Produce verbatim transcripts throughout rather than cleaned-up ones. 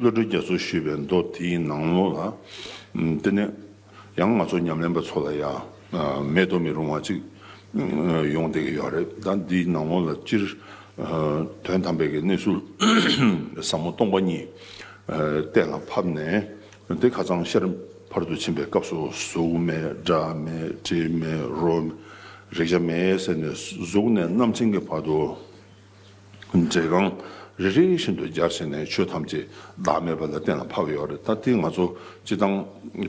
བློ་གྲོས་རྒྱ་མཚོས་ཞུས་པའི་མདོ་དེའི་ནང་ལོགས་ལ། ཨམ། དེ་ནས་ཡང་ང་ཚོ་ཉམས་ལེན་པ་ཚོ་ལ་ཡང་། ཨ། མེད་དུ་མི་རུང་བ་ཅིག་ཨ། ཡོང་བསྡད་ཀྱི་ཡོད་རེད། ད་འདིའི་ནང་ལོགས་ལ་སྤྱིར། ཨ། དོན་དམ་པའི་གི་གནས་ཚུལ་ཟབ་མོ་སྟོང་པ་ཉིད། ཨ། གཏན་ལ་ཕབ་ནས། དེ་ཁ་སང་ཤར་ཕར་དུ་ཕྱིན་པའི་སྐབས་སུ་གཟུགས་མེད། སྒྲ་མེད། དྲི་མེད། རོ་མེད། རེག་བྱ་མེད་ཟེར་ནས། གཟུགས་ནས་རྣམ་མཁྱེན་གྱི་བར་དུ་འབྲས་རྐང་རེ་རེ་བཞིན་དུ་སྦྱར་བྱས་ནས་ཆོས་ཐམས་ཅད་བདག་མེད་པ་ལ་གཏན་ལ་ཕབ་ཡོད་རེད། ད་དེ་ང་ཚོ་སྤྱིར་བཏང་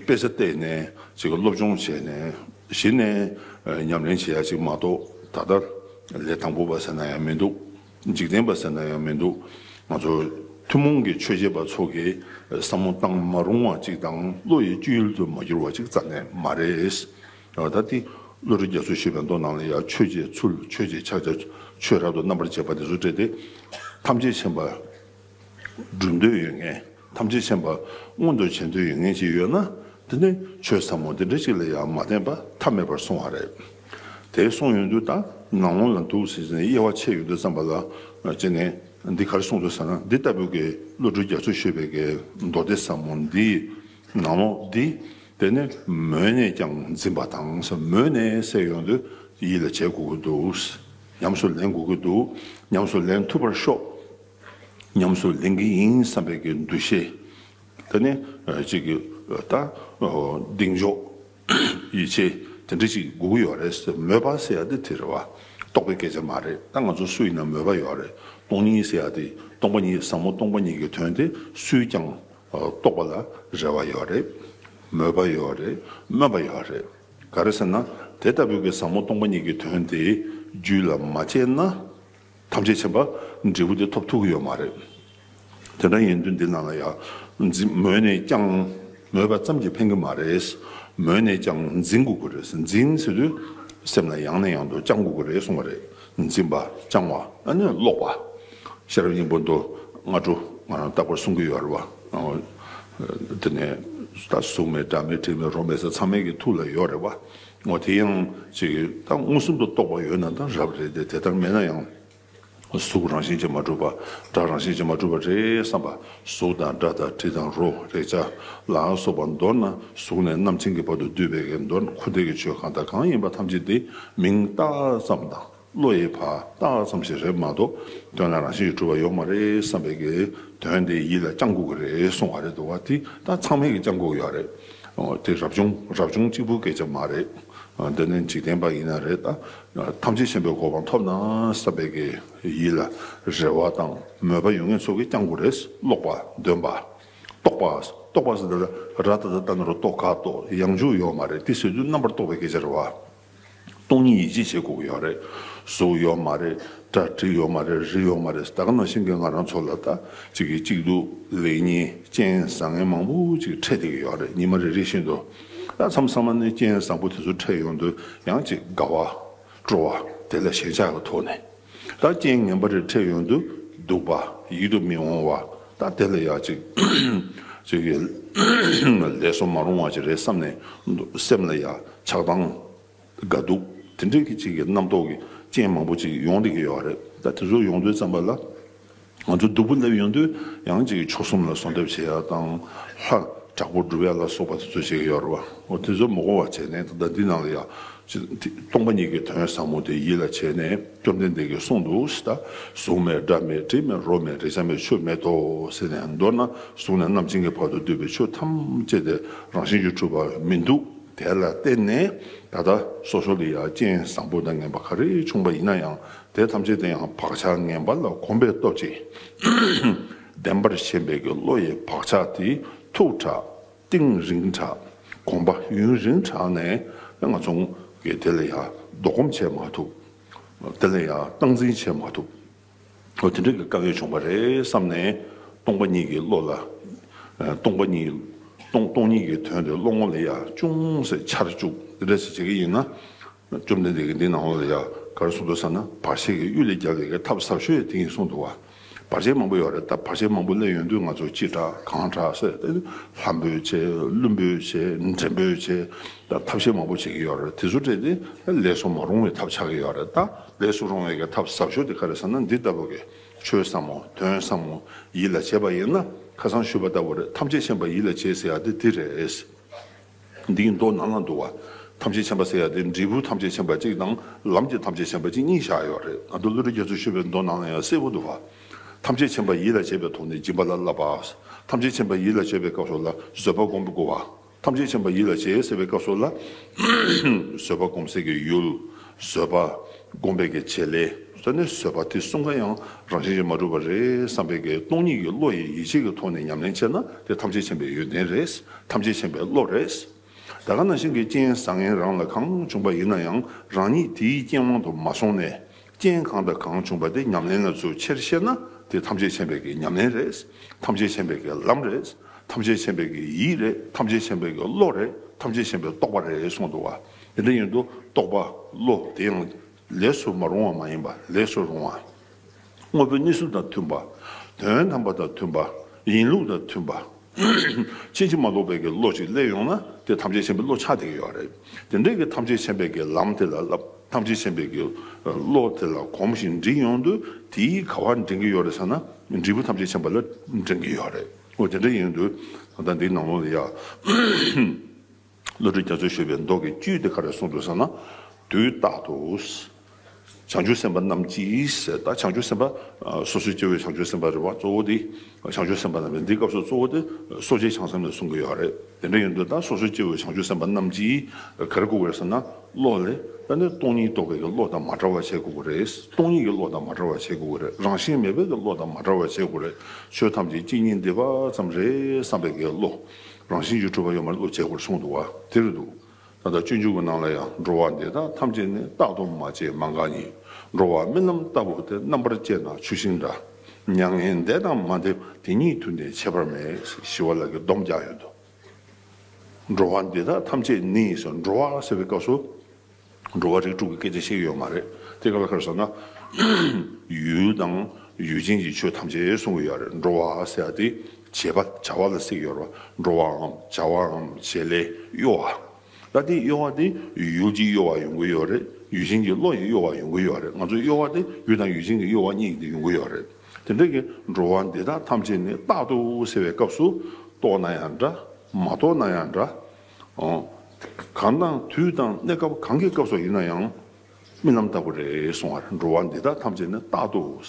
དཔེ་ཆ་བལྟས་ནས་ཅིག་སློབ་སྦྱོང་བྱས་ནས། གཞི་ནས་ཉམས་ལེན་བྱེད་ཡ་ཅིག་མ་གཏོགས། ད་ལྟ་ལས་དང་པོ་པ་ཟེར་ན་ཡང་མི་འདུག་འཇིག་རྟེན་པ་ཟེར་ན་ཡང་མི་འདུག་ང་ཚོ་ཐུན་མོང་གི་ཆོས་བྱེད་པ་ཚོ་གིས་བསམ་བློ་བཏང་མ་རུང་བ་ཅིག་དང་། བློ་ཡི་སྤྱོད་ཡུལ་དུ་མ་གྱུར་བ་ཅིག་རྩ་ནས་མ་རེད། ད་དེ་བློ་གྲོས་རྒྱ་མཚོས་ཞུས་པའི་མདོ་ནང་ལ་ཡང་། ཆོས་ཀྱི་ཚུལ། ཆོས་ཀྱི་ཕྱག་རྒྱ། ཆོས་རབ་ཏུ་རྣམ་པར་འབྱེད་པ་དེ་ཚོ་སྤྲད་དེ། ཐམས་ཅད་མཁྱེན་པ་སྒྲུབ་འདོད་ཡོད་མཁན། ཐམས་ཅད་མཁྱེན་པ་མངོན་དུ་བྱེད་འདོད་ཡོད་མཁན་ཅིག་ཡོད་ན། དེ་ནི་ཆོས་ཟབ་མོ་འདི་འདྲ་ཅིག་ལ་ཡང་མ་བརྟེན་པ་ཐབས་མེད་པར་གསུངས་པ་རེད། དེ་གསུངས་ཡོང་དུས། ད་ནང་ལོགས་ལ་འདུག་ཟེར་ནས་དབྱེ་བ་ཕྱེ་ཡོང་དུས་ཙམ་པ་ལ། ཅི་ནས་འདི་ག་རེ་གསུངས་འདུག་ཟེར་ན། འདི་ལྟ་བུའི་གི་བློ་གྲོས་རྒྱ་མཚོས་ཞུས་པའི་གི་མདོ་སྡེ་ཟབ་མོ་འདིའི་ནང་ལོགས་འདི། དེ་ནི་མོས་ནས་ཀྱང་འཛིན་པ་དང་ཟེར། མོས་ནས་ཟེར་ཡོང་དུས་ཡིད་ལ་བྱེད་དགོས་ཀྱི་འདུག་ཉམས་སུ་ལེན་དགོས་ཀྱི་འདུག་ཉམས་སུ་ལེན་ཐུབ་པར་ཤོག་ཉམས་སུ་ལེན་གྱི་ཡིན་བསམ་པའི་གི་འདུ་ཤེས། དེ་ནི་ཅིག་གི་ད་གདེང་འཇོག་ཡིད་ཆེས་དེ་འདྲ་ཅིག་དགོས་ཀྱི་ཡོད་རེད། མོས་པ་ཟེར་ཡ་དེ་དེ་རེད་བ། རྟོག་པའི་སྐད་ཆ་མ་རེད། ད་ང་ཚོ་སུ་ཡིན་ན་མོས་པ་ཡོད་རེད། སྟོང་ཉིད་ཟེར་ཡ་དེ། སྟོང་པ་ཉིད། ཟབ་མོ་སྟོང་པ་ཉིད་ཀྱི་དོན་དེ་སུས་ཀྱང་རྟོགས་པ་ལ་རེ་བ་ཡོད་རེད། མོས་པ་ཡོད་རེད། སྨོན་པ་ཡོད་རེད། ག་རེ་ཟེར་ན། དེ་ལྟ་བུའི་གི་ཟབ་མོ་སྟོང་པ་ཉིད་ཀྱི་དོན་དེ་རྒྱུད་ལ་མ་སྐྱེས་ན། ཐམས་ཅད་མཁྱེན་པ་འབྲས་བུ་དེ་ཐོབ་ཐུབ་ཀྱི་ཡོད་མ་རེད། དེ་འདྲ་ཡིན་དུས་འདི་ནང་ལ་ཡང་འཛིན། མོས་ནས་ཀྱང་། མོས་པ་ཙམ་གྱིས་ཕན་གྱི་མ་རེད། མོས་ནས་ཀྱང་འཛིན་དགོས་ཀྱི་རེད། འཛིན་ཟེར་དུས་སེམས་ལ་ཡང་ནས་ཡང་དུ་བཅང་དགོས་ཀྱི་རེད་གསུངས་པ་རེད། འཛིན་པ། བཅང་བ། ཨ་ནི་ཀློག་པ། ཤེས་རབ་སྙིང་པོ་མདོ་སྔ་དྲོ་ང་རང་རྟག་པར་གསུང་གི་ཡོད་རེད་བ། དེ་ནས་ད་གཟུགས་མེད། སྒྲ་མེད། དྲི་མེད། རོ་མེད་ཟེར་ཚང་མའི་གི་ཐུགས་ལ་ཡོད་རེད་བ། འོ། དེ་ཡང་ཅིག་ད་མངོན་སུམ་དུ་རྟོགས་པ་ཡོད་ན་ད་རབ་རེད་དེ། དེ་ལྟར་མེད་ན་ཡང་། གཟུགས་རང་བཞིན་གྱིས་མ་གྲུབ་པ། སྒྲ་རང་བཞིན་གྱིས་མ་གྲུབ་པ་རེད་བསམ་པ། གཟུགས་དང་སྒྲ་དང་དྲི་དང་རོ། རེག་བྱ་ལ་སོགས་པ། མདོར་ན་གཟུགས་ནས་རྣམ་མཁྱེན་གྱི་བར་དུ་བསྡུས་པའི་གི་མདོར་ན་འཁོར་འདས་ཀྱི་ཆོས་གང་དང་གང་ཡིན་པ་ཐམས་ཅད་དེ་མིང་བཏགས་ཙམ་དང་། བློ་ཡིས་ཕར་བཏགས་ཙམ་ཞིག་རེད་མ་གཏོགས། དོན་ལ་རང་བཞིན་གྱིས་གྲུབ་པ་ཡོད་མ་རེད་བསམ་པའི་གི་དོན་དེ་ཡིད་ལ་བཅང་དགོས་ཀྱི་རེད་གསུངས་པ་རེད་འདུག་བ། དེ་ད་ཚང་མས་གི་བཅང་དགོས་ཀྱི་ཡོད་རེད། འོ། དེ་རབ་བྱུང་རབ་བྱུང་གཅིག་པུའི་སྐད་ཆ་མ་རེད། འདི་ནི་འཇིག་རྟེན་པ་ཡིན་ན་རེད། ད་ཐམས་ཅད་མཁྱེན་པའི་གོ་འཕང་ཐོབ་ན་བསམ་པའི་གི་ཡིད་ལ་རེ་བ་དང་མོས་པ་ཡོད་མཁན་ཚོ་གིས་བཅང་དགོས་རེད། ཀློག་པ། འདོན་པ། རྟོག་པ། རྟོག་པ་ཟེར་དུས་ར་ཏ་ཏ་ཏ་ན་རོ་ཏོ་ག་རྟོག་ཡང་འཇུག་ཡོད་མ་རེད། དེ་ཟེར་དུས་རྣམ་པར་རྟོག་པའི་སྐད་ཆ་རེད་བ། སྟོང་ཉིད་ཡིད་ཆེས་བྱེད་དགོས་ཀྱི་ཡོད་རེད། གཟུགས་ཡོད་མ་རེད། སྒྲ་དྲི་ཡོད་མ་རེད། རེག་ཡོད་མ་རེད། ད་ག་ནང་བཞིན་གྱི་ང་རང་ཚོ་ལ་ད་གཅིག་གིས་གཅིག་ཏུ་ལེགས་ཉེས་རྐྱེན་བཟང་ངན་མང་པོ་ཅིག་འཕྲད་བསྡད་ཀྱི་ཡོད་རེད། ཉི་མ་རེ་རེ་བཞིན་དུ། ད་མཚམས་མཚམས་མ་ནས་རྐྱེན་བཟང་པོ་དེ་ཚོ་འཕྲད་ཡོང་དུས་ཡང་ཅིག་དགའ་བ། སྤྲོ་བ། དེ་ལ་ཞེན་ཆགས་ཀྱི་ཐོག་ནས། ད་རྐྱེན་ངན་པ་རེ་འཕྲད་ཡོང་དུས་སྡུག་པ། ཡིད་དུ་མི་འོང་བ། ད་དེ་ལ་ཡང་ཅིག་ཅིག་གི་ལས་སུ་མ་རུང་བ་ཅིག་རེད་བསམ་ནས་སེམས་ལ་ཡང་ཆགས་སྡང་། དགའ་སྡུག་དེ་འདྲའི་གི་ཅིག་གི་རྣམ་རྟོག་གི་རྐྱེན་མང་པོ་ཅིག་ཡོང་བསྡད་ཀྱི་ཡོད་རེད། ད་དེ་ཚོ་ཡོང་དུས་ཙམ་པ་ལ། ང་ཚོ་སྡུག་པོ་སླེབས་ཡོང་དུས་ཡང་ཅིག་མཆོག་གསུམ་ལ་གསོལ་འདེབས་བྱེད་ཡ་དང་། ལྷ་དྲག་པོ་སྒྲུབ་ཡ་ལ་སོགས་པ་དེ་ཚོ་བྱེད་ཀྱི་ཡོད་རེད་བ། འོ། དེ་ཚོ་མི་དགོས་པ་བྱས་ནས། ད་ལྟ་འདི་ནང་ལ་ཡ་ཅིག་སྟོང་པ་ཉིད་ཀྱི་དོན་ཟབ་མོ་དེ་ཡིད་ལ་བྱས་ནས། བཅོམ་ལྡན་འདས་ཀྱིས་གསུངས་འདུག་ཟེར། ད་གཟུགས་མེད། སྒྲ་མེད། དྲི་མེད། རོ་མེད། རེག་བྱ་མེད། ཆོས་མེད་དོ་ཟེར་ནས། མདོར་ན་གཟུགས་ནས་རྣམ་མཁྱེན་གྱི་བར་དུ་བསྡུས་པའི་ཆོས་ཐམས་ཅད་དེ་རང་བཞིན་གྱིས་གྲུབ་པ་མི་འདུག་དེ་ལ་བརྟེན་ནས་ད་ལྟ་སོ་སོ་ལ་ཡང་རྐྱེན་བཟང་པོ་དང་ངན་པ་ག་རེ་བྱུང་བ་ཡིན་ན་ཡང་། དེ་ཐམས་ཅད་དེ་ཡང་བག་ཆགས་ངན་པ་ལ་གོམས་པའི་སྟོབས་ཀྱིས། བདེན་པར་ཞེན་པའི་གི་བློ་ཡི་བག་ཆགས་དེ་མཐུག་དྲགས། གཏིང་རིང་དྲགས། གོམས་པ་ཡུན་རིང་དྲགས་ནས་ང་ཚོ་གིས་དེ་ལ་ཡང་ལྡོག་གོམས་བྱེད་མ་ཐུབ། དེ་ལ་ཡང་སྟངས་འཛིན་བྱེད་མ་ཐུབ། འོ། དེ་འདྲ་གི་དཀའ་ངལ་བྱུང་བ་རེད་བསམ་ནས། སྟོང་པ་ཉིད་ཀྱི་བློ་ལ། ཨ། སྟོང་པ་ཉིད། སྟོང་སྟོང་ཉིད་ཀྱི་དོན་དེ་བློ་ངོ་ལ་ཡ་ཅུང་ཟད་འཆར་བཅུག་དེ་འདྲ་ཞིག་བྱེད་ཀྱི་ཡིན་ན། བཅོམ་ལྡན་འདས་ཀྱིས་འདི་ནང་ལོགས་ལ་ཡ་ག་རེ་གསུངས་འདུག་ཟེར་ན། བར་ཆད་ཀྱི་གཡུལ་ལས་རྒྱལ་བའི་གི་ཐབས་ཟབ་ཤོས་དེ་ཡིན་གསུངས་འདུག་བ། བར་ཆད་མང་པོ་ཡོད་རེད། ད་བར་ཆད་མང་པོ་སླེབས་ཡོང་དུས་ང་ཚོ་ཅི་དྲག་གང་དྲག་ཟེར་ཏེ། ལྷ་འབོད་བྱེད། ཀླུ་འབོད་བྱེད། འདྲེ་འབོད་བྱེད། ད་ཐབས་ཤེས་མང་པོ་བྱེད་ཀྱི་ཡོད་རེད། དེ་ཚོ་སྤྲད་དེ་ལས་སུ་མ་རུང་བའི་ཐབས་ཆགས་ཀྱི་ཡོད་རེད། ད་ལས་སུ་རུང་བའི་གི་ཐབས་ཟབ་ཤོས་དེ་ག་རེ་ཟེར་ན། འདི་ལྟ་བུ་གི་ཆོས་ཟབ་མོ་དོན་ཟབ་མོ་ཡིད་ལ་བྱེད་པ་ཡིན་ན། ཁ་སང་ཞུས་པ་ལྟ་བུ་རེད། ཐམས་ཅད་མཁྱེན་པ་ཡིད་ལ་བྱེད་ཟེར་ཡ་དེ་དེ་རེད། འདིའི་མདོ་ནང་ལ་འདུག་བ། ཐམས་ཅད་མཁྱེན་པ་ཟེར་ཡ་དེ་འབྲས་བུ་ཐམས་ཅད་མཁྱེན་པ་གཅིག་དང་ལམ་གྱི་ཐམས་ཅད་མཁྱེན་པ་གཅིག་གཉིས་བཞག་ཡོད་རེད། ང་ཚོ་བློ་གྲོས་རྒྱ་མཚོས་ཞུས་པའི་མདོ་ནང་ལ་ཡང་གསལ་པོ་འདུག་བ། ཐམས་ཅད་མཁྱེན་པ་ཡིད་ལ་བྱེད་པའི་ཐོག་ནས་སྦྱིན་པ་ལ་བསླབ་པ། ཐམས་ཅད་མཁྱེན་པ་ཡིད་ལ་བྱེད་པའི་སྐབས་སུ་ལ་བཟོད་པ་སྒོམ་དགོས་བ། ཐམས་ཅད་མཁྱེན་པ་ཡིད་ལ་བྱེད་ཟེར་བའི་སྐབས་སུ་ལ། བཟོད་པ་སྒོམ་སའི་གི་ཡུལ། བཟོད་པ་སྒོམ་པའི་གི་བྱེད་ལས། ད་ནི་བཟོད་པ་དེ་གསུམ་ཀ་ཡང་རང་བཞིན་གྱིས་མ་གྲུབ་པ་རེད་བསམ་པའི་གི་སྟོང་ཉིད་ཀྱི་བློ་ཡི་ཡིད་ཆེས་ཀྱི་ཐོག་ནས་ཉམས་ལེན་བྱས་ན་དེ་ཐམས་ཅད་མཁྱེན་པའི་ཡོན་ཏན་རེད། ཐམས་ཅད་མཁྱེན་པའི་བློ་རེད། ད་ག་ནང་བཞིན་གྱི་རྐྱེན་བཟང་ངན་རང་ལ་གང་བྱུང་བ་ཡིན་ན་ཡང་རང་ཉིད་དེའི་རྐྱེན་དབང་དུ་མ་སོང་ནས། རྐྱེན་གང་དང་གང་བྱུང་བ་དེ་ཉམས་ལེན་ལ་ཚུར་ཁྱེར་ཤེས་ན་དེ་ཐམས་ཅད་མཁྱེན་པའི་གི་ཉམས་ལེན་རེད། ཐམས་ཅད་མཁྱེན་པའི་གི་ལམ་རེད། ཐམས་ཅད་མཁྱེན་པའི་གི་ཡིད་རེད། ཐམས་ཅད་མཁྱེན་པའི་གི་བློ་རེད། ཐམས་ཅད་མཁྱེན་པའི་རྟོགས་པ་རེད་གསུངས་འདུག་བ། དེ་འདྲ་ཡིན་དུས་རྟོགས་པ་བློ་དེ་ཡང་ལས་སུ་མ་རུང་བ་མ་ཡིན་པ་ལས་སུ་རུང་བ། དངོས་པོའི་གནས་ཚུལ་དང་མཐུན་པ། དོན་དམ་པ་དང་མཐུན་པ། ཡིན་ལུགས་དང་མཐུན་པ། ཕྱིན་ཅི་མ་ལོག་པའི་གི་བློ་ཅིག་སླེབས་ཡོང་ན་དེ་ཐམས་ཅད་མཁྱེན་པའི་བློ་ཆགས་བསྡད་ཀྱི་ཡོད་རེད། དེ་འདྲའི་གི་ཐམས་ཅད་མཁྱེན་པའི་གི་ལམ་དེ་ལ་བསླབ། ཐམས་ཅད་མཁྱེན་པའི་གི་བློ་དེ་ལ་གོམས་ཤིང་འདྲིས་ཡོང་དུས་དེའི་ག་བར་འདྲེན་གྱི་ཡོད་རེད་ཟེར་ན་འབྲས་བུ་ཐམས་ཅད་མཁྱེན་པ་ལ་འདྲེན་གྱི་ཡོད་རེད། འོ་དེ་འདྲ་ཡིན་དུས་ད་ལྟ་འདིའི་ནང་ལོགས་ལ་ཡ། བློ་གྲོས་རྒྱ་མཚོས་ཞུས་པའི་མདོ་གི་བཅུད་དེ་ག་རེ་གསུངས་འདུག་ཟེར་ན། དུས་རྟག་ཏུ། བྱང་ཆུབ་སེམས་དཔའ་རྣམས་ཀྱིས་ཟེར། ད་བྱང་ཆུབ་སེམས་དཔའ། སོ་སོའི་སྐྱེ་བོའི་བྱང་ཆུབ་སེམས་དཔའ་རེད་བ། གཙོ་བོ་དེ། བྱང་ཆུབ་སེམས་དཔའ་རྣམས་ཀྱིས་འདིའི་སྐབས་སུ་གཙོ་བོ་དེ་སོ་སྐྱེ་བྱང་སེམས་ལ་གསུང་གི་ཡོད་རེད། དེ་འདྲ་ཡིན་དུས་ད་སོ་སོའི་སྐྱེ་བོའི་བྱང་ཆུབ་སེམས་དཔའ་རྣམས་ཀྱིས་ག་རེ་དགོས་ཀྱི་རེད་ཟེར་ན། བློ་ལས་ད་ནི་སྟོང་ཉིད་རྟོགས་པའི་གི་བློ་དང་མ་བྲལ་བ་བྱེད་དགོས་ཀྱི་རེད། སྟོང་ཉིད་ཀྱི་བློ་དང་མ་བྲལ་བ་བྱེད་དགོས་ཀྱི་རེད། རང་བཞིན་མེད་པའི་གི་བློ་དང་མ་བྲལ་བ་བྱེད་དགོས་རེད། ཆོས་ཐམས་ཅད་གཅིག་ཉིད་འདི་པ་ཙམ་རེད་བསམ་པའི་གི་བློ། རང་བཞིན་གྱིས་གྲུབ་པ་ཡོད་མ་རེད་བློ་བྱེད་དགོས་གསུངས་འདུག་བ། དེ་རེད་འདུག་ད་ལྟ་སྤྱོད་འཇུག་གི་ནང་ལ་ཡང་འགྲོ་བ་འདི་དག་ཐམས་ཅད་ནི། རྟག་ཏུ་མ་སྐྱེས་མ་འགགས་ཉིད། འགྲོ་བ་རྨི་ལམ་ལྟ་བུ་སྟེ། རྣམ་པར་དཔྱད་ན་ཆུ་ཤིང་འདྲ། མྱ་ངན་འདས་དང་མ་འདས་དེ་ཉིད་དུ་ནི་ཁྱད་པར་མེད། ཞི་བ་ལྷ་གིས་སྡོམ་རྒྱག་ཡོད་དོ། འགྲོ་བ་འདི་དག་ཐམས་ཅད་ནི་ཟེར། འགྲོ་བ་ཟེར་བའི་སྐབས་སུ། འགྲོ་བ་རིགས་དྲུག་གི་སྐད་ཆ་བཤད་ཀྱི་ཡོད་མ་རེད། དེ་ག་ལ་ག་རེ་ཟེར་ན། ཡུལ་དང་ཡུལ་ཅན་གྱི་ཆོས་ཐམས་ཅད་གསུང་གི་ཡོད་རེད། འགྲོ་བ་ཟེར་ཡ་དེ་བྱེད་པ་བྱ་བ་ལ་ཟེར་གྱི་ཡོད་རེད། འགྲོ་བའམ་བྱ་བའམ་བྱེད་ལས་གཡོ་བ། ད་དེ་གཡོ་བ་དེ་ཡུལ་གྱི་གཡོ་བ་ཡོང་གི་ཡོད་རེད། ཡུལ་ཅན་གྱི་བློ་ཡི་གཡོ་བ་ཡོང་གི་ཡོད་རེད། ང་ཚོའི་གཡོ་བ་དེ་ཡུལ་དང་ཡུལ་ཅན་གྱི་གཡོ་བ་གཉིས་ཀྱི་ཡོང་གི་ཡོད་རེད། དེ་འདྲ་གི་འགྲོ་བ་འདི་དག་ཐམས་ཅད་ནི་རྟག་ཏུ་ཟེར་བའི་སྐབས་སུ་རྟོགས་ན་ཡང་འདྲ། མ་རྟོགས་ན་ཡང་འདྲ། ཨོ། གང་དང་དུས་དང་གནས་སྐབས་གང་གི་སྐབས་སུ་ཡིན་ན་ཡང་རྨི་ལམ་ལྟ་བུ་རེད་གསུང་བ་རེད། འགྲོ་བ་འདི་དག་ཐམས་ཅད་ནི་རྟག་ཏུ།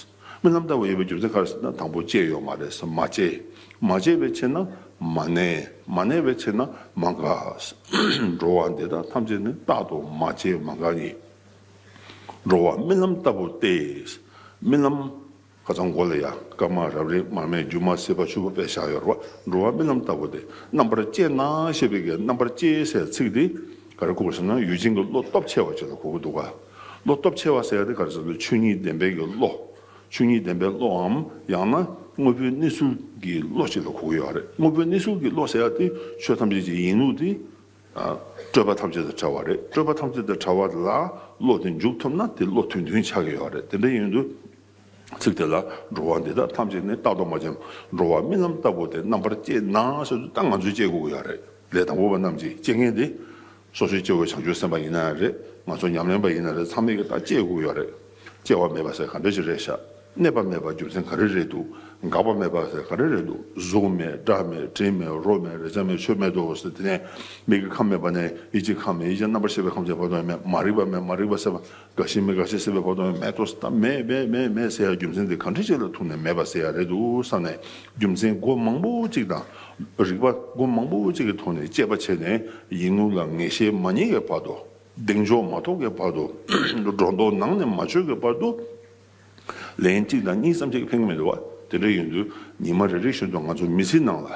རྨི་ལམ་ལྟ་བུ་ཡིན་པའི་རྒྱུ་མཚན་ག་རེ་ཟེར་ན་དང་པོ་སྐྱེས་ཡོད་མ་རེད་ཟེར། མ་སྐྱེས། མ་སྐྱེས་པའི་ཕྱིར་ན་མ་གནས། མ་གནས་པའི་ཕྱིར་ན་མ་འགགས། འགྲོ་བ་འདི་དག་ཐམས་ཅད་ནི་རྟག་ཏུ་མ་སྐྱེས་མ་འགགས་ཉིད། འགྲོ་བ་རྨི་ལམ་ལྟ་བུ་སྟེ། རྨི་ལམ། ཁ་སང་མགོ་ལ་ཡ་སྐར་མ་རབ་རིབ་མར་མེ་སྒྱུ་མ་ཟད་པ་ཆུ་བོ་དཔེ་བཞག་ཡོད་རེད་བ། འགྲོ་བ་རྨི་ལམ་ལྟ་བུ་སྟེ། རྣམ་པར་དཔྱད་ན་ཞེས་པའི་གི་རྣམ་པར་དཔྱད་ཟེར་ཚིག་འདི་ག་རེ་གོ་དགོས་ཟེར་ན་ཡུལ་ཅན་གྱི་བློ་སྟོབས་ཆེ་བ་ཅིག་ལ་གོ་གི་འདུག་ག་བློ་སྟོབས་ཆེ་བ་ཟེར་ཡ་དེ་ག་རེ་ཟེར་ན་ཆོས་ཉིད་བདེན་པའི་གི་བློ། ཆོས་ཉིད་བདེན་པའི་བློའམ་ཡང་ན་དངོས་པོའི་གནས་ཚུལ་གྱི་བློ་ཅིག་ལ་གོ་གི་ཡོད་རེད། དངོས་པོའི་གནས་ཚུལ་གྱི་བློ་ཟེར་ཡ་དེ་ཆོས་ཐམས་ཅད་ཀྱི་ཡིན་ལུགས་དེ། ཨ། སྤྲོས་པ་ཐམས་ཅད་དང་བྲལ་བ་རེད། སྤྲོས་པ་ཐམས་ཅད་དང་བྲལ་བ་ལ་བློ་དེ་འཇུག་ཐུབ་ན་དེ་བློ་དོན་མཐུན་ཆགས་ཀྱི་ཡོད་རེད། དེ་འདྲ་ཡིན་དུས། ཚིག་དེ་ལ་འགྲོ་བ་འདི་དག་ཐམས་ཅད་ནི་རྟག་ཏུ་མ་སྐྱེས། འགྲོ་བ་རྨི་ལམ་ལྟ་བུ་སྟེ། རྣམ་པར་དཔྱད་ན་ཟེར་དུས་ད་ང་ཚོས་དཔྱད་དགོས་ཀྱི་ཡོད་རེད། ལས་དང་པོ་པ་རྣམས་ཀྱིས་དཔྱད་མཁན་དེ། སོ་སོའི་སྐྱེ་བོ་བྱང་ཆུབ་སེམས་དཔའ་ཡིན་ན་ཡང་རེད། ང་ཚོ་ཉམས་ལེན་པ་ཡིན་ན་རེད། ཚང་མས་ཀྱི་ད་དཔྱད་དགོས་ཀྱི་ཡོད་རེད། སྐྱེ་བ་མེད་པ་ཟེར་ག་འདྲ་ཞིག་རེད་ཤག་གནས་པ་མེད་པ་རྒྱུ་མཚན་ག་རེ་རེད་འདུག་འགག་པ་མེད་པ་ཟེར་ག་རེ་རེད་འདུག་གཟུགས་མེད། སྒྲ་མེད། དྲི་མེད། རོ་མེད། རེག་བྱ་མེད། ཆོས་མེད་དོ་ཟེར། དེ་ནས་མིག་གི་ཁམས་མེད་པ་ནས་ཡིད་ཀྱི་ཁམས་མེད། ཡིད་ཀྱི་རྣམ་པར་ཤེས་པའི་ཁམས་ཀྱི་བར་དུ་མེད། མ་རིག་པ་མེད། མ་རིག་པ་ཟེར་བ་འགགས་ཤིང་མི་འགག་ཅེས་ཟེར་བའི་བར་དུ་མེད་དོ་ཟེར། ད་མེད་མེད་མེད་མེད་ཟེར་ཡ་རྒྱུ་མཚན་དེ་ག་འདྲ་ཞིག་ལ་ཐུག་ནས་མེད་པ་ཟེར་ཡ་རེད་འདུག་བསམ་ནས་རྒྱུ་མཚན་སྒོ་མང་པོ་གཅིག་དང་རིགས་པ་སྒོ་མང་པོ་གཅིག་གི་ཐོག་ནས་དཔྱད་པ་བྱས་ནས་ཡིན་ལུགས་ལ་ངེས་ཤེས་མ་རྙེད་པའི་བར་དུ། གདེང་འཇོག་མ་ཐོབ་ཀྱི་བར་དུ། སྒྲོ་འདོགས་ནང་ནས་མ་ཆོད་ཀྱི་བར་དུ། ལན་གཅིག་དང་གཉིས་ཙམ་ཞིག་ཕན་གྱི་མི་འདུག་བ། དེ་འདྲ་ཡིན་དུས་ཉི་མ་རེ་རེ་བཞིན་དུ་ང་ཚོ་མི་ཚེའི་ནང་ལ་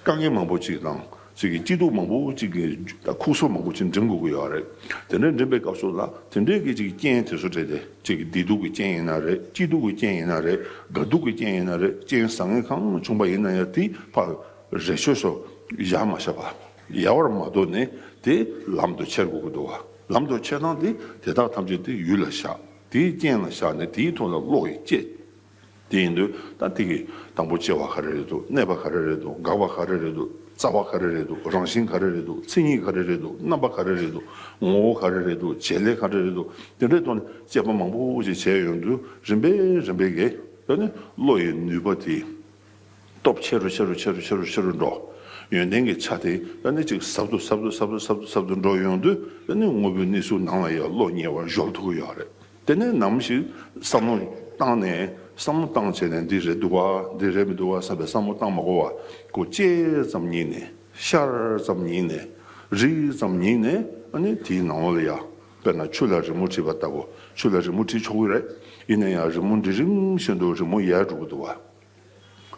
དཀའ་ངལ་མང་པོ་ཅིག་དང་ཅིག་གི་སྐྱིད་སྡུག་མང་པོ་ཅིག་གི་ད་ཁུག་སོ་མང་པོ་ཅིག་འགྲིམ་དགོས་ཀྱི་ཡོད་རེད། དེ་འདྲ་འགྲིམ་པའི་སྐབས་སུ་ལ་དེ་འདྲའི་གི་ཅིག་རྐྱེན་དེ་ཚོ་འཕྲད་དེ་ཅིག་གི་བདེ་སྡུག་གི་རྐྱེན་ཡིན་ན་རེད། སྐྱིད་སྡུག་གི་རྐྱེན་ཡིན་ན་རེད། དགའ་སྡུག་གི་རྐྱེན་ཡིན་ན་རེད། རྐྱེན་བཟང་ངན་གང་བྱུང་པ་ཡིན་ན་ཡང་དེ་ཕར་རེ་ཆོས་སོ་ཡར་མ་བཞག་པ། ཡལ་བར་མ་དོར་ནས་དེ་ལམ་དུ་ཁྱེར་དགོས་ཀྱི་འདུག་བ། ལམ་དུ་ཁྱེར་སྟངས་དེ་དེ་དག་ཐམས་ཅད་དེ་ཡུལ་ལ་བཞག་དེའི་རྐྱེན་ལ་བཞག་ནས་དེའི་ཐོག་ལ་བློ་ཡིས་དཔྱད། དེ་ཡིན་དུས་ད་དེ་གི་དང་པོ་སྐྱེ་བ་ག་རེ་རེད་འདུག་གནས་པ་ག་རེ་རེད་འདུག་འགག་པ་ག་རེ་རེད་འདུག་རྩ་བ་ག་རེ་རེད་འདུག་རང་བཞིན་ག་རེ་རེད་འདུག་མཚན་ཉིད་ག་རེ་རེད་འདུག་རྣམ་པ་ག་རེ་རེད་འདུག་ངོ་བོ་ག་རེ་རེད་འདུག་བྱེད་ལས་ག་རེ་རེད་འདུག་དེ་འདྲའི་ཐོག་ནས་དཔྱད་པ་མང་པོ་ཞིག་བྱས་ཡོང་དུས་རིམ་པས་རིམ་པས་ཀྱིས་ད་ནི་བློ་ཡི་ནུས་པ་དེ། སྟོབས་ཆེ་རུ་ཆེ་རུ་ཆེ་རུ་ཆེ་རུ་ཆེ་རུ་འགྲོ། ཡོན་ཏན་གྱི་ཆ་དེ་ཨ་ནི་ཅིག་ཟབ་ཏུ་ཟབ་ཏུ་ཟབ་ཏུ་ཟབ་ཏུ་ཟབ་ཏུ་འགྲོ་ཡོང་དུས་ཨ་ནི་དངོས་པོའི་གནས་ཚུལ་ནང་ལ་ཡང་བློ་ཉེ་བར་གཞོལ་ཐུབ་ཀྱི་ཡོད་རེད། དེ་ནས་ནམ་ཞིག་བསམ་བློ་བཏང་ནས་བསམ་བློ་བཏང་བྱས་ནས་འདི་རེད་འདུག་བ་འདི་རེད་མི་འདུག་བ་བསམ་པའི་བསམ་བློ་བཏང་མ་དགོས་པ་ཁོ་ལྕེ་ཙམ་ཉིད་ནས་ཤར་ཙམ་ཉིད་ནས་རིག་ཙམ་ཉིད་ནས་ཨ་ནི་དེའི་ནང་ལ་ཡ་དཔེར་ན་ཆུ་ལ་རི་མོ་བྲིས་པ་ལྟ་བུ་ཆུ་ལ་རི་མོ་བྲིས་ཆོག་གི་རེད། ཡིན་ན་ཡང་རི་མོ་འབྲི་རིམ་བཞིན་དུ་རི་མོ་ཡལ་འགྲོ་གི་འདུག་བ།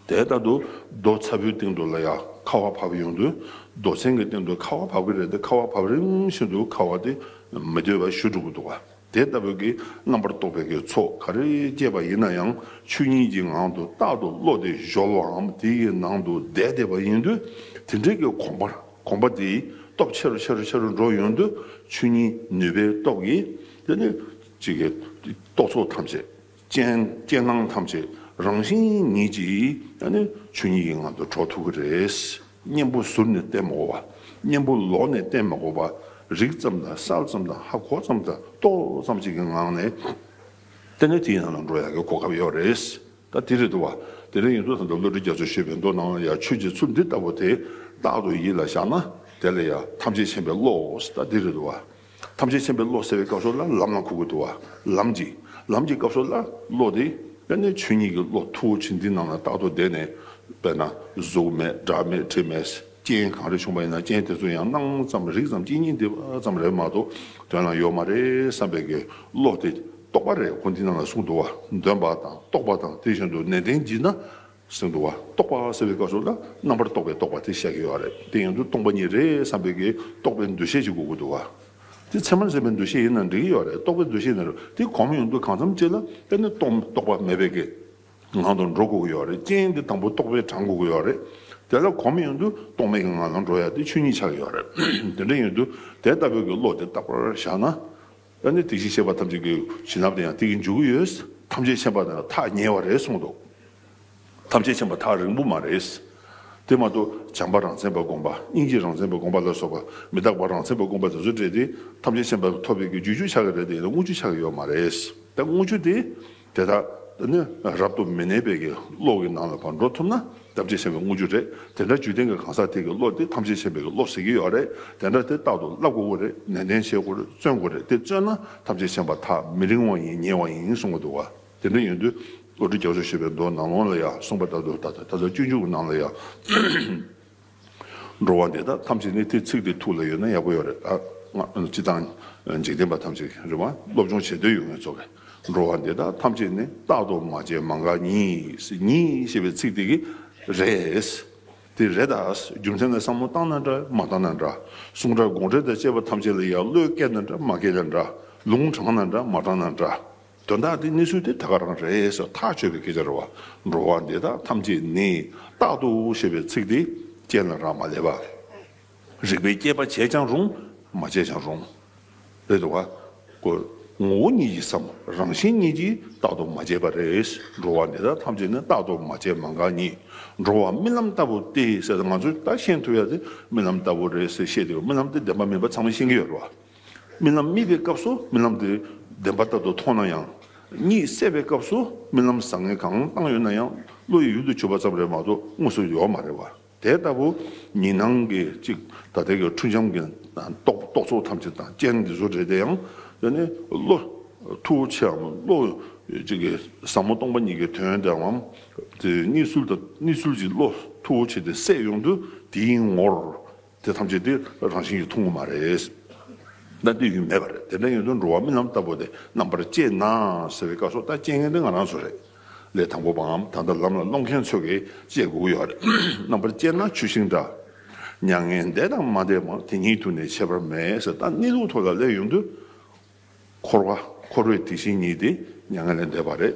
དེ་ལྟར་དུ་རྡོ་ཚ་པོའི་སྟེང་དུ་ལ་ཡང་ཁ་བ་བབས་ཡོང་དུས་རྡོ་ཚན་གྱི་སྟེང་དུ་ཁ་བ་བབས་ཀྱི་རེད་དེ་ཁ་བ་བབས་རིམ་བཞིན་དུ་ཁ་བ་དེ་མི་སྡོད་པར་ཞུ་འགྲོ་གི་འདུག་བ། དེ་ལྟ་བུའི་གི་རྣམ་པར་རྟོག་པའི་གི་ཚོགས་ག་རེ་སྐྱེས་པ་ཡིན་ན་ཡང་ཆོས་ཉིད་ཀྱི་ངང་དུ་རྟག་ཏུ་བློ་དེ་གཞོལ་བའམ་དེ་ཡི་ནང་དུ་བསྡད་བསྡད་པ་ཡིན་དུས་དེ་འདྲའི་གི་གོམས་པ་གོམས་པ་དེའི་སྟོབས་ཆེ་རུ་ཆེ་རུ་ཆེ་རུ་འགྲོ་ཡོང་དུས་ཆོས་ཉིད་ནུས་པའི་སྟོབས་ཀྱིས་དེ་ནི་ཅིག་གི་རྟོག་ཚོགས་ཐམས་ཅད། རྐྱེན་རྐྱེན་སྣང་ཐམས་ཅད་རང་བཞིན་ཉིད་ཀྱིས་ཨ་ནི་ཆོས་ཉིད་ཀྱི་ངང་དུ་གྲོལ་ཐུབ་ཀྱི་རེད། གཉེན་པོ་ཟུར་ནས་བསྟེན་མ་དགོས་པ། གཉེན་པོ་ལོགས་ནས་བསྟེན་མ་དགོས་པ། རིག་ཙམ་དང་གསལ་ཙམ་དང་ཧ་གོ་ཙམ་དང་རྟོགས་ཙམ་ཅིག་གི་ངང་ནས་དེ་ནས་དེའི་ནང་ལ་འགྲོ་ཡག་གི་གོ་སྐབས་ཡོད་རེད། ད་དེ་རེད་འདུག་བ། དེ་འདྲ་ཡིན་དུས་ད་ལྟ་བློ་གྲོས་རྒྱ་མཚོས་ཞུས་པའི་མདོ་ནང་ལ་ཡང་ཆོས་ཀྱི་ཚུལ་འདི་ལྟ་བུ་དེ་རྟག་ཏུ་ཡིད་ལ་བཞག་ན་དེ་ལ་ཡང་ཐམས་ཅད་མཁྱེན་པའི་བློ་ད་དེ་རེད་འདུག་བ། ཐམས་ཅད་མཁྱེན་པའི་བློ་ཟེར་བའི་སྐབས་སུ་ལ་ལམ་ལ་གོ་དགོས་འདུག་བ། ལམ་གྱི་ལམ་གྱི་སྐབས་སུ་ལ་བློ་དེ་དཔེར་ན་ཆོས་ཉིད་ཀྱི་བློ་མཐུ་བོ་ཆེ་འདི་ནང་ལ་རྟག་ཏུ་བསྡད་ནས་དཔེར་ན་གཟུགས་མེད་སྒྲ་མེད་དྲི་མེད། རྐྱེན་གང་རེ་བྱུང་བ་ཡིན་ན་རྐྱེན་དེ་ཚོ་ཡང་སྣང་ཙམ་རིག་ཙམ་གཅིག་གཉིས་འདི་ཙམ་རེད་མ་གཏོགས་དོན་ལ་ཡོད་མ་རེད་བསམ་པའི་གི་བློ་དེ་རྟོག་པ་རེད། ཁོ་འདི་ནང་ལ་གསུངས་འདུག་བ། འདོན་པ་དང་རྟོག་པ་དང་དེ་བཞིན་དུ་ནན་ཏན་བགྱིས་ན་གསུངས་འདུག་བ། རྟོག་པ་ཟེར་བའི་སྐབས་སུ་ལ་རྣམ་པར་རྟོག་པའི་རྟོག་པ་དེ་བཤད་ཀྱི་ཡོད་རེད། དེ་ཡང་དུ་སྟོང་པ་ཉིད་རེད་བསམ་པའི་གི་རྟོག་པའི་འདུ་ཤེས་ཅིག་དགོས་ཀྱི་འདུག་བ། དེ་ཚད་མར་ཟིན་པའི་འདུ་ཤེས་ཡིན་ན་འགྲིག་གི་ཡོད་རེད། རྟོག་པའི་འདུ་ཤེས་ཡིན་ན་རེད། དེ་གོམས་ཡོང་དུས་གང་འཚམ་ཅིག་ལ་དཔེར་ན་སྟོང་རྟོག་པ་མེད་པའི་གི་ངང་དུ་འགྲོ་དགོས་ཀྱི་ཡོད་རེད། རྐྱེན་འདི་དང་པོ་རྟོག་པས་དྲངས་དགོས་ཀྱི་ཡོད་རེད། དེ་ལ་གོམས་ཡོང་དུས་རྟོག་མེད་ཀྱི་ངང་ལ་འགྲོ་ཡ་དེ་ཆོས་ཉིད་ཆགས་ཀྱི་ཡོད་རེད། དེ་འདྲ་ཡིན་དུས་དེ་ལྟ་བུའི་གི་བློ་དེ་རྟག་པར་བཞག་ན། ཨ་ནི་དེ་བཞིན་གཤེགས་པ་ཐམས་ཅད་ཀྱི་བྱིན་རླབས་དེ་ཡང་དེ་གིས་འཇུག་གི་ཡོད། ཐམས་ཅད་མཁྱེན་པ་དང་ཐག་ཉེ་བ་རེད་གསུངས་འདུག་ཐམས་ཅད་མཁྱེན་པ་ཐག་རིང་པོ་མ་རེད། དེ་མ་གཏོགས་བྱམས་པ་རང་མཚན་པ་སྒོམ་པ། སྙིང་རྗེ་རང་མཚན་པ་སྒོམ་པ་ལ་སོགས་པ། མི་རྟག་པ་རང་མཚན་པ་སྒོམ་པ་དེ་ཚོ་སྤྲད་དེ་ཐམས་ཅད་མཁྱེན་པ་ཐོབ་པའི་གི་རྒྱུ་རྒྱུ་ཆགས་ཀྱི་རེད་དེ་ཡིན་ན་དངོས་རྒྱུ་ཆགས་ཀྱི་ཡོད་མ་རེད། ད་དངོས་རྒྱུ་དེ་དེ་དག་ནི་རབ་ཏུ་མི་གནས་པའི་གི་བློ་གི་ནང་ལ་ཕར་འགྲོ་ཐུབ་ན་ཐམས་ཅད་མཁྱེན་པའི་དངོས་རྒྱུ་རེད། དེ་འདྲ་རྒྱུད་ལྡན་གྱི་གང་ཟག་དེ་གི་བློ་དེ་ཐམས་ཅད་མཁྱེན་པའི་གི་བློ་ཟེར་གྱི་ཡོད་རེད། དེ་འདྲ་དེ་རྟག་ཏུ་བསླབ་དགོས་ཀྱི་རེད། ནན་ཏན་བྱེད་དགོས་རེད། བརྩོན་དགོས་རེད། དེ་བརྩོན་ན་ཐམས་ཅད་མཁྱེན་པ་ཐག་མི་རིང་བ་ཡིན་ཉེ་བ་ཡིན་གསུང་གི་འདུག་བ། དེ་འདྲ་ཡིན་དུས་བློ་གྲོས་རྒྱ་མཚོས་ཞུས་པའི་མདོ་ནང་ལོགས་ལ་ཡང་གསུངས་པ་ལྟར་དུ་ད་ལྟ་ད་ལྟ་སྤྱོད་འཇུག་གི་ནང་ལ་ཡང་འགྲོ་བ་འདི་དག་ཐམས་ཅད་ནི། དེ་ཚིག་དེ་ཐུགས་ལ་ཡོད་ན་ཡག་པོ་ཡོད་རེད། ཨ་ང་སྤྱི་བཏང་འཇིག་རྟེན་པ་ཐམས་ཅད་རེད་བ། སློབ་སྦྱོང་བྱེད་འདོད་ཡོད་མཁན་ཚོ་གིས་འགྲོ་བ་འདི་དག་ཐམས་ཅད་ནི། རྟག་ཏུ་མ་བྱས་མ་འགགས་ཉིད། ཉིད་ཞེས་པའི་ཚིག་དེ་གིས་རེད། དེ་རེད་ད། རྒྱུ་མཚན་ལ་བསམ་བློ་བཏང་ན་འདྲ་མ་བཏང་ན་འདྲ། གསུང་སྒྲ་དགོངས་འགྲེལ་དང་བཅས་པ་ཐམས་ཅད་ལ་ཡང་བློས་བཀལ་ན་འདྲ་མ་བཀལ་ན་འདྲ། ལུང་དྲངས་ན་འདྲ་མ་དྲངས་ན་འདྲ། དོན་དག་དེ་གནས་ཚུལ་དེ་ད་ག་རང་རེད་ཟེར་ཐག་ཆོད་པའི་སྐད་ཆ་རེད་བ། འགྲོ་བ་འདི་དག་ཐམས་ཅད་ནི། རྟག་ཏུ་ཞེས་པའི་ཚིག་དེ་རྐྱེན་ལ་རག་མ་ལས་པ། རིགས་པས་དཔྱད་པ་བྱས་ཀྱང་རུང་མ་བྱས་ཀྱང་རུང་། རེད་འདུག་བ། ཀོ། ངོ་བོ་ཉིད་ཀྱིས་སམ། རང་བཞིན་ཉིད་ཀྱིས་རྟག་ཏུ་མ་བྱས་པ་རེད། འགྲོ་བ་འདི་དག་ཐམས་ཅད་ནི། རྟག་ཏུ་མ་བྱས་མ་འགགས་ཉིད། འགྲོ་བ་རྨི་ལམ་ལྟ་བུ་སྟེ་ཟེར། ང་ཚོས་ད་ཤེས་ཐུབ་ཡ་དེ་རྨི་ལམ་ལྟ་བུ་རེད་ཟེར་བཤད་དེ། རྨི་ལམ་དེ་བདེན་པ་མིན་པ་ཚང་མས་ཤེས་ཀྱི་ཡོད་རེད་བ། རྨི་ལམ་རྨིས་པའི་སྐབས་སུ་རྨི་ལམ་དེ་བདེན་པ་ལྟར་དུ་མཐོང་ན་ཡང་། གཉིད་སད་པའི་སྐབས་སུ་རྨི་ལམ་བཟང་ངན་གང་བཏང་ཡོད་ན་ཡང་བློ་ཡི་ཡུལ་དུ་གྱུར་པ་ཙམ་རེད་མ་གཏོགས་དངོས་སུ་ཡོད་མ་རེད་བ། དེ་ལྟ་བུ་ཉི་སྣང་གི་གཅིག་ད་ལྟའི་གི་འཁྲུལ་འབྱམས་ཀྱི་རྟོག་རྟོག་ཚོགས་ཐམས་ཅད་དང་རྐྱེན་འདི་ཚོ་རེད་དེ་ཡང་། དེ་ནི་བློ་མཐུ་བོ་ཆེའམ་བློ་གཅིག་གི་ཟབ་མོ་སྟོང་པ་ཉིད་ཀྱི་དོན་དེའམ། དེ་གནས་ཚུལ་དང་གནས་ཚུལ་གྱི་བློ་མཐུ་བོ་ཆེ་དེ་སད་ཡོང་དུས་དེའི་ངོར། དེ་ཐམས་ཅད་དེ་རང་བཞིན་གྱིས་མཐོང་གི་མ་རེད། ད་དེ་ཡུལ་མེད་པ་རེད། དེ་འདྲ་ཡིན་དུས་འགྲོ་བ་རྨི་ལམ་ལྟ་བུ་དེ་རྣམ་པར་དཔྱད་ན་ཟེར་བའི་སྐབས་སུ་ད་དཔྱད་མཁན་དེ་ང་རང་ཚོ་རེད། ལས་དང་པོ་པའམ་ད་ལྟ་ལམ་ལ་སློང་མཁན་ཚོ་གིས་དཔྱད་དགོས་ཀྱི་ཡོད་རེད། རྣམ་པར་དཔྱད་ན་ཆུ་ཤིང་འདྲ། མྱ་ངན་འདས་དང་མ་འདས་པ། དེ་ཉིད་དུ་ནི་ཁྱད་པར་མེད་ཟེར། ད་གནས་ལུགས་ཐོག་ལ་སླེབས་ཡོང་དུས། འཁོར་བ་འཁོར་བའི་དེ་བཞིན་ཉིད་དེ་མྱ་ངན་ལས་འདས་པ་རེད།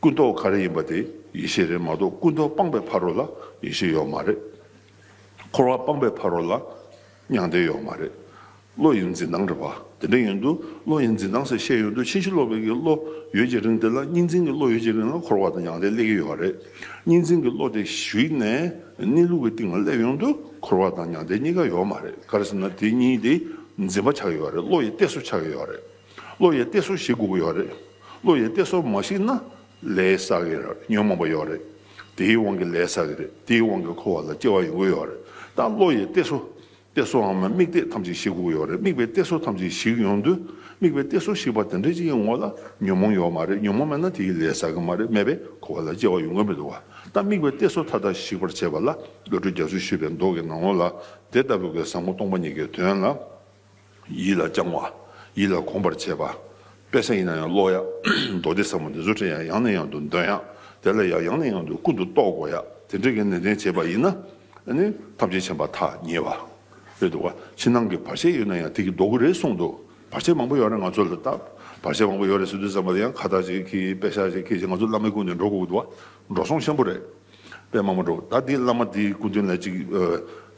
ཀུན་རྟོག་ག་རེ་ཡིན་པ་དེ་ཡེ་ཤེས་རེད་མ་གཏོགས་ཀུན་རྟོག་སྤངས་པའི་ཕ་རོལ་ལ་ཡེ་ཤེས་ཡོད་མ་རེད། འཁོར་བ་སྤངས་པའི་ཕ་རོལ་ལ་མྱང་འདས་ཡོད་མ་རེད། བློ་ཡི་འཛིན་སྟངས་རེད་པ། དེ་འདྲ་ཡིན་དུས་བློ་ཡི་འཛིན་སྟངས་ཟེར་བཤད་ཡོང་དུས་ཕྱིན་ཅི་ལོག་པའི་གི་བློ་ཡོད་ཀྱི་རིང་དེ་ལ་གཉིས་འཛིན་གྱི་བློ་ཡོད་ཀྱི་རིང་ལ་འཁོར་བ་དང་མྱང་འདས་སླེབས་ཀྱི་ཡོད་རེད། གཉིས་འཛིན་གྱི་བློ་དེ་ཞིག་ནས་གནས་ལུགས་ཀྱི་སྟེང་ལ་སླེབས་ཡོང་དུས་འཁོར་བ་དང་མྱང་འདས་གཉིས་ཀ་ཡོད་མ་རེད། ག་རེ་ཟེར་ན་དེ་གཉིས་དེ་འཛིན་པ་ཆགས་ཀྱི་ཡོད་རེད། བློ་ཡི་གཏད་སོ་ཆགས་ཀྱི་ཡོད་རེད། བློ་ཡི་གཏད་སོ་ཞིག་དགོས་ཀྱི་ཡོད་རེད། བློ་ཡི་གཏད་སོ་མ་ཞིག་ན་ལས་བསགས་ཀྱི་རེད། ཉོན་མོངས་པ་ཡོད་རེད། དེའི་དབང་གིས་ལས་བསགས་ཀྱི་རེད། དེའི་དབང་གིས་འཁོར་བ་ལ་སྐྱེ་བ་ཡོང་གི་ཡོད་རེད། ད་བློ་ཡི་གཏད་སོ། གཏད་སོའམ་དམིགས་གཏད་ཐམས་ཅད་ཞིག་དགོས་ཀྱི་ཡོད་རེད། དམིགས་པའི་གཏད་སོ་ཐམས་ཅད་ཞིག་ཡོང་དུས། དམིགས་པའི་གཏད་སོ་ཞིག་པ་དེ་འདྲ་ཅིག་གི་ངོ་ལ་ཉོན་མོངས་ཡོད་མ་རེད། ཉོན་མོངས་མེད་ན་དེ་ཡི་ལས་བསགས་ཀྱི་མ་རེད། མེད་པས་འཁོར་བ་ལ་སྐྱེ་བ་ཡོང་གི་མི་འདུག་བ། ད་དམིགས་པའི་གཏད་སོ་མཐའ་དག་ཞིག་པར་བྱེད་པ་ལ་བློ་གྲོས་རྒྱ་མཚོས་ཞུས་པའི་མདོ་གི་ནང་ལོགས་ལ། དེ་ལྟ་བུའི་གི་ཟབ་མོ་སྟོང་པ་ཉིད་ཀྱི་དོན་ལ། ཡིད་ལ་བཅང་བ། ཡིད་ལ་གོམས་པར་བྱེད་པ། དཔེ་ཆ་ཡིན་ན་ཡང་ཀློག་ཡ། མདོ་སྡེ་ཟབ་མོ་འདི་ཚོ་ཁྲིད་ཡ། ཡང་ནས་ཡང་དུ་འདོན་ཡ། དེ་ལ་ཡང་ཡང་ནས་ཡང་དུ་ཀུན་ཏུ་རྟོག་དགོས་ཡ། དེ་འདྲ་གི་ནན་ཏན་བྱས་པ་ཡིན་ན། ཨ་ནི་ཐམས་ཅད་མཁྱེན་པ་ཐག་ཉེ་བ་རེད་འདུག་བ། ཕྱི་ནང་གི་བར་ཆད་ཡོད་ན་ཡང་དེ་གིས་ཟློག་གི་རེད་གསུངས་འདུག་བར་ཆད་མང་པོ་ཡོད་རེད། ང་ཚོ་ལ་ད་བར་ཆད་མང་པོ་ཡོད་རེད་ཟེར་དུས་ཙམ་པ་ལ་ཡང་ཁ་བཏགས་ཅིག་གིས། དཔེ་ཆ་ཅིག་གིས། ང་ཚོ་བླ་མའི་སྐུ་མདུན་འགྲོ་དགོས་ཀྱི་འདུག་བ། འགྲོ་སོང་ཆེན་པོ་རེད། དཔེ་མང་པོ་འགྲོ། ད་འདི་བླ་མ་འདིའི་སྐུ་མདུན་ལ་ཅིག་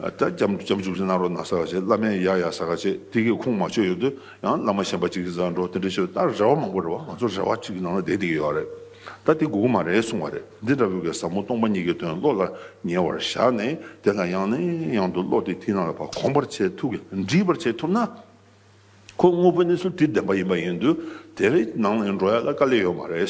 ཨ། ད་སྐྱབས་སྐྱབས་འཇུག་ཅིག་གནང་རོགས་གནང་ཟེར་ག་བྱེད། བླ་མས་ཡ་ཡ་ཟེར་ག་བྱེད། དེ་གི་ཁུངས་མ་ཆོད་ཡོང་དུས་ཡང་བླ་མ་གཞན་པ་ཅིག་གི་རྩར་འགྲོ། དེ་འདྲ་བྱེད། ད་རེ་བ་མང་པོ་རེད་བ། ང་ཚོ་རེ་བ་ཅིག་གི་ནང་ལ་བསྡད་བསྡད་ཀྱི་ཡོད་རེད། ད་དེ་དགོས་ཀྱི་མ་རེད་གསུང་བ་རེད། འདི་འདྲ་བོའི་གི་ཟབ་མོ་སྟོང་པ་ཉིད་ཀྱི་དོན་བློ་ལ་ཉེ་བར་བཞག་ནས། དེ་ལ་ཡང་ནས་ཡང་དུ་བློ་དེ་དེའི་ནང་ལ་ཕར་གོམས་པར་བྱེད་ཐུབ་གི། འདྲིས་པར་བྱེད་ཐུབ་ན། ཁོ་དངོས་པོའི་གནས་ཚུལ་དེ་བདེན་པ་ཡིན་པ་ཡིན་དུས། དེ་རེ་ནང་ལ་འགྲོ་ཡ་ལ་དཀའ་ལས་ཡོད་མ་རེད།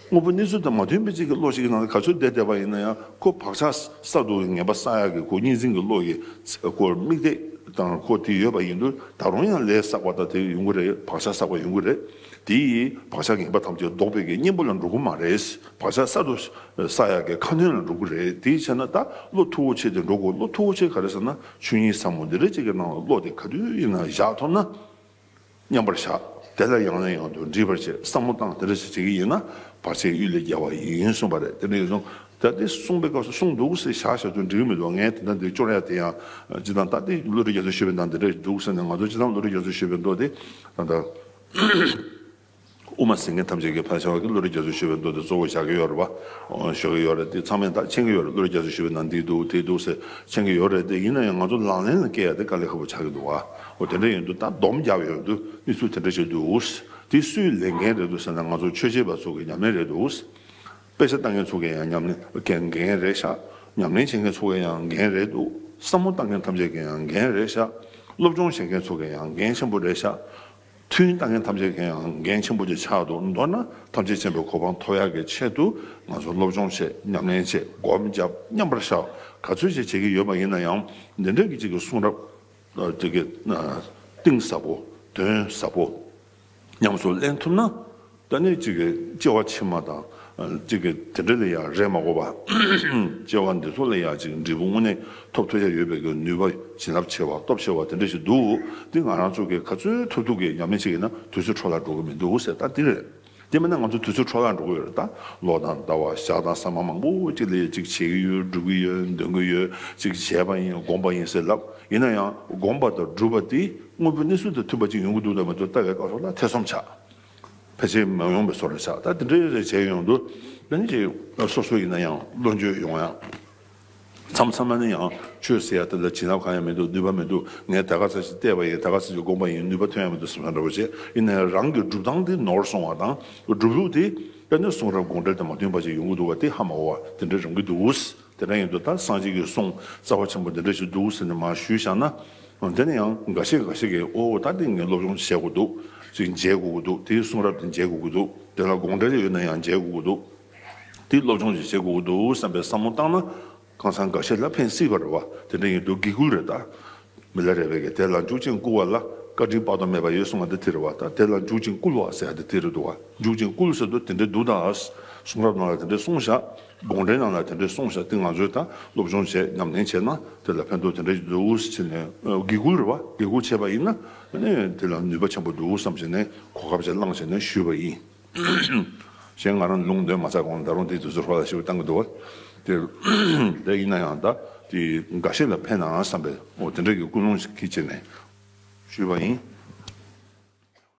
དངོས་པོའི་གནས་ཚུལ་དང་མ་མཐུན་པའི་ཅིག་གི་བློ་ཞིག་གི་ནང་ལ་ག་ཚོད་བསྡད་བསྡད་པ་ཡིན་ན་ཡང་། ཁོ་བག་ཆགས་གསར་དུ་ངན་པ་བསགས་ཡག་གི་ཁོ་གཉིས་འཛིན་གྱི་བློ་ཡི་ཁོ་དམིགས་གཏད་དང་ཁོ་དེ་ཡོད་པ་ཡིན་དུས། ད་རུང་ཡང་ལས་བསགས་པ་དང་དེ་ཡོང་གི་རེད། བག་ཆགས་བསགས་པ་ཡོང་གི་རེད། དེ་ཡིས་བག་ཆགས་ངན་པ་ཐམས་ཅད་ཟློག་པའི་གི་གཉེན་པོ་ལ་འགྲོ་གི་མ་རེད། བག་ཆགས་གསར་དུ་བསགས་ཡག་གི་ཁ་སྣོན་ལ་འགྲོ་གི་རེད། དེ་བྱས་ན་ད་བློ་མཐུ་བོ་ཆེ་དེ་འགྲོ་དགོས། བློ་མཐུ་བོ་ཆེ་ག་རེ་ཟེར་ན། ཆོས་ཉིད་ཟབ་མོ་འདི་རེད་ཅིག་གི་ནང་ལ་བློ་དེ་ག་དུས་ཡིན་ན་བཞག་ཐུབ་ན། མཉམ་པར་བཞག་དེ་ལ་ཡང་ནས་ཡང་དུ་འདྲིས་པར་བྱེད། བསམ་བློ་བཏང་། དེ་འདྲ་ཞིག་བྱེད་ཀྱི་ཡིན་ན་བར་ཆད་གཡུལ་ལས་རྒྱལ་བ་ཡིན་གསུངས་པ་རེད། དེ་འདྲ་ཡིན་སོང་། ད་དེ་གསུངས་པའི་སྐབས་སུ་གསུངས་འདུག་ཟེར་བཞག་བཞག་དུས་འགྲིག་གི་མི་འདུག་ངས་དེ་འདྲ་འདི་སྐྱོར་ཡ་དེ་ཡང་། སྤྱིར་བཏང་ད་དེ་བློ་གྲོས་རྒྱ་མཚོས་ཞུས་པའི་ནང་དེ་འདྲ་འདུག་ཟེར་ནས། ང་ཚོ་སྤྱིར་བཏང་བློ་གྲོས་རྒྱ་མཚོས་ཞུས་པའི་མདོ་དེ་ད་ལྟ། དབུ་མ་ཟེར་མཁན་ཐམས་ཅད་ཀྱིས་ཕལ་ཆེ་བ་གིས་བློ་གྲོས་རྒྱ་མཚོས་ཞུས་པའི་མདོ་དེ་གཙོ་བོ་བཞག་གི་ཡོད་རེད་པ། ཞུ་གི་ཡོད་རེད། དེ་ཚང་མས་ད་མཁྱེན་གྱི་ཡོད་རེད། བློ་གྲོས་རྒྱ་མཚོས་ཞུས་པའི་ནང་འདི་འདུག་དེ་འདུག་ཟེར་མཁྱེན་གྱི་ཡོད་རེད། དེ་ཡིན་ན་ཡང་ང་ཚོ་ལག་ལེན་ལ་བཀལ་ཡ་དེ་དཀའ་ལས་ཁག་པོ་ཆགས་ཀྱི་འདུག་བ། འོ་དེ་འདྲ་ཡིན་དུས་ད་སྡོམ་རྒྱབ་ཡོང་དུས་གནས་ཚུལ་དེ་འདྲ་ཞིག་འདུག་དེ་སུས་ལས་འགན་རེད་འདུག་ཟེར་ན། ང་ཚོ་ཆོས་བྱེད་པ་ཚོ་གི་ཉམས་ལེན་རེད་འདུག་དཔེ་ཆ་ལྟ་མཁན་ཚོ་གི་ཡང་ཉམས་ལེན་འགན་འགན་རེད་ཤག་ཉམས་ལེན་བྱེད་མཁན་ཚོ་གི་ཡང་འགན་རེད་འདུག་བསམ་བློ་བཏང་མཁན་ཐམས་ཅད་ཀྱི་ཡང་འགན་རེད་ཤག་སློབ་སྦྱོང་བྱེད་མཁན་ཚོ་གི་ཡང་འགན་ཆེན་པོ་རེད་ཤག་ཐུན་ལྟ་མཁན་ཐམས་ཅད་ཀྱི་ཡང་འགན་ཆེན་པོ་ཅིག་ཆགས་འདུག་མདོར་ན་ཐམས་ཅད་མཁྱེན་པའི་གོ་འཕང་ཐོབ་ཡག་གི་ཆེད་དུ་ང་ཚོ་སློབ་སྦྱོང་བྱེད། ཉམས་ལེན་བྱེད། སྒོམ་རྒྱབ། མཉམ་པར་བཞག་ག་ཚོད་ཅིག་བྱེད་ཀྱི་ཡོད་པ་ཡིན་ན་ཡང་། འདི་འདྲ་གི་ཅིག་གི་གསུང་རབ་ཅིག་གི་གཏིང་ཟབ་པོ། དོན་ཟབ་པོ་ཉམས་སུ་ལེན་ཐུབ་ན། ད་ནི་ཅིག་གི་སྐྱེ་བ་ཕྱི་མ་དང་ཅིག་གི་དེ་འདྲ་ལ་ཡང་རེ་མ་དགོས་པ། སྐྱེ་བ་འདི་ཚོ་ལ་ཡང་ཅིག་འབྲས་བུ་དངོས་གནས་ཐོབ་ཐུབ་ཡ་ཡོད་པའི་གི་ནུས་པ། བྱིན་རླབས་ཆེ་བ། སྟོབས་ཆེ་བ་དེ་འདྲ་ཞིག་འདུག་དེ་ང་རང་ཚོ་གིས་ག་ཚོད་ཐུབ་ཐུབ་ཀྱིས་ཉམས་ལེན་བྱེད་ཀྱི་ན་དུས་ཚོད་འཕྲོ་བརླག་འགྲོ་གི་མི་འདུག་ཟེར། ད་དེ་རེད། དེ་མིན་ན་ང་ཚོ་དུས་ཚོད་འཕྲོ་བརླག་འགྲོ་གི་ཡོད་རེད། ད་ལོ་དང་ཟླ་བ་ཞག་དང་ཟ་མ་མང་པོ་ཅིག་ལ་ཅིག་བྱེད་ཀྱི་ཡོད། སྒྲུབ་ཀྱི་ཡོད། འདོན་གྱི་ཡོད། ཅིག་བྱས་པ་ཡིན། བསྒོམས་པ་ཡིན་ཟེར་ལབ། ཡིན་ན་ཡང་བསྒོམས་པ་དང་སྒྲུབ་པ་དེ་དངོས་པོའི་གནས་ཚུལ་དང་མཐུན་པ་ཅིག་ཡོང་གི་འདུག་དང་མི་འདུག་ལྟ་བའི་སྐབས་སུ་ལ་ཐེ་ཚོམ་ཆགས། ཕལ་ཆེར་མ་ཡོང་བའི་བཟོ་འདྲ་ཆགས། ད་དེ་འདྲ་བྱས་ཡོང་དུས་ད་ནི་ཅིག་སོ་སོ་ཡིན་ན་ཡང་བློ་འགྱོད་ཡོང་ཡ། མཚམས་མཚམས་ལ་ནི་ཡང་ཆོས་ཟེར་ཡ་དེ་ལ་བྱིན་རླབས་གང་ཡང་མི་འདུག་ནུས་པ་མི་འདུག་ངས་ད་ག་ཚོད་ཅིག་བལྟས་པ་ཡིན། ད་ག་ཚོད་ཅིག་བསྒོམས་པ་ཡིན། ནུས་པ་ཐོན་ཡ་མི་འདུག་བསམ་ས་འདྲ་བོ་བྱས། ཡིན་ན་ཡང་རང་གི་སྒྲུབ་སྟངས་དེ་ནོར་སོང་བ་དང་། སྒྲུབ་ལུགས་དེ་ད་ནི་གསུང་རབ་དགོངས་འགྲེལ་དང་མ་མཐུན་པ་ཅིག་ཡོང་གི་འདུག་བ། དེ་ཧ་མ་གོ་བ་དེ་འདྲ་རང་གི་འདུག་དེ་འདྲ་ཡིན་དུས་ད་སངས་རྒྱས་ཀྱི་གསུང་རྩ་བ་ཆེན་པོ་འདི་འདྲ་ཞིག་འདུག་ཟེར་ནས་མར་ཞུས་བཞག་ན། དེ་ནས་ཡང་འགའ་ཤས་འགའ་ཤས་ཀྱིས་ཨོ་ད་དེ་ངས་སློབ་སྦྱོང་བྱེད་དགོས་འདུག་ཅིག་མཇལ་དགོས་ཀྱི་འདུག་དེའི་གསུང་རབ་དེ་མཇལ་དགོས་ཀྱི་འདུག་དེ་ལ་དགོངས་འགྲེལ་ཡོད་ན་ཡང་མཇལ་དགོས་ཀྱི་འདུག་དེའི་སློབ་སྦྱོང་ཅིག་བྱེད་དགོས་ཀྱི་འདུག་བསམ་པའི་བསམ་བློ་བཏང་ན། གང་ཟག་འགའ་ཤས་ལ་ཕན་སྲིད་པ་རེད་བ། དེ་འདྲ་ཡིན་དུས་དགེ་བསྐུལ་རེད་ད། མི་ལ་རས་པས་ཀྱི་དེ་ལ་འཇུག་ཅིང་བསྐུལ་བ་ལ། བཀའ་དྲིན་དཔག་ཏུ་མེད་པ་ཡོད་གསུངས་པ་འདི་དེ་རེད་བ། ད་དེ་ལ་འཇུག་ཅིང་བསྐུལ་བ་ཟེར་ཡ་འདི་དེ་རེད་འདུག་བ། འཇུག་ཅིང་བསྐུལ་ཟེར་དུས་དེ་འདྲའི་འདུག་ད། གསུང་རབ་ནང་ལ་དེ་འདྲའི་གསུངས་བཞག་དགོངས་འགྲེལ་ནང་ལ་དེ་འདྲའི་གསུངས་བཞག་དེ་ང་ཚོས་ད་སློབ་སྦྱོང་བྱས། ཉམས་ལེན་བྱས་ན་དེ་ལ་ཕན་ཐོགས་དེ་འདྲ་འདུག་ཟེར་ནས། དགེ་བསྐུལ་རེད་བ། དགེ་བསྐུལ་བྱས་པ་ཡིན་ན་ནི་དེ་ལ་ནུས་པ་ཆེན་པོ་འདུག་བསམ་བྱས་ནས་གོ་སྐབས་ཅིག་བླངས་བྱས་ནས་ཞུས་པ་ཡིན། གཞན་ང་རང་ལུང་འདོན་མ་ཚར་གོང་ད་རུང་དེ་དུས་ཚོད་འཕྲོ་བརླག་ཞེ་པོ་བཏང་གི་འདུག་བ། དེ་དེ་ཡིན་ན་ཡང་ད་དེ་འགའ་ཤས་ལ་ཕན་ན་བསམ་པའི་འོ་དེ་འདྲ་གི་ཀུན་སློང་ཞིག་གིས་བྱས་ནས་ཞུས་པ་ཡིན།